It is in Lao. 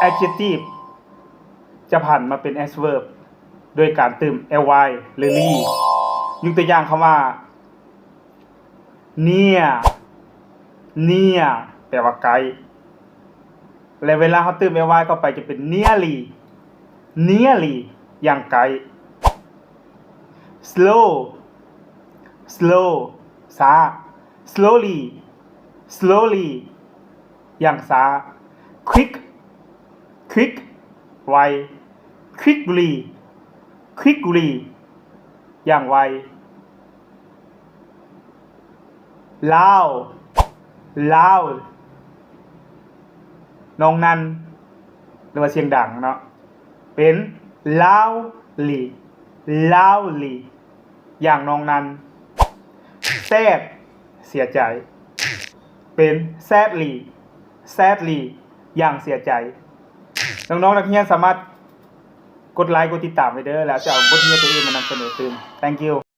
adjective ຈະຜັນມາເປັນ adverb ໂດຍການຕື່ມ ly ຫຼື ly. ຍົກຕົວຢ່າງຄຳວ່າ near near ແປວ່າໃກ້ ແລະ ເວລາເຮົາຕື່ມ ly ເຂົ້າໄປຈະເປັນ nearly nearly ຢ່າງໃກ້. slow slow ຊ້າ. slowly slowly ຢ່າງຊ້າ. quick quick ໄວ. quickly quickly ຢ່າງໄວ. loud loud ນອງນັ່ນ ຫຼືວ່າສຽງດັງເນາະ ເປັນ loudly loudly ຢ່າງນອງນັ່ນ. sad ເສຍໃຈ ເປັນ sadly sadly ຢ່າງເສຍໃຈ. ນ້ອງໆນັກຮຽນສາມາດກົດໄລກົດຕິດຕາມໄວ້ເດີ ແລ້ວຈະເອົາບົດຮຽນຕົວອື່ນມານຳສະເໜີຕື່ມ. Thank you.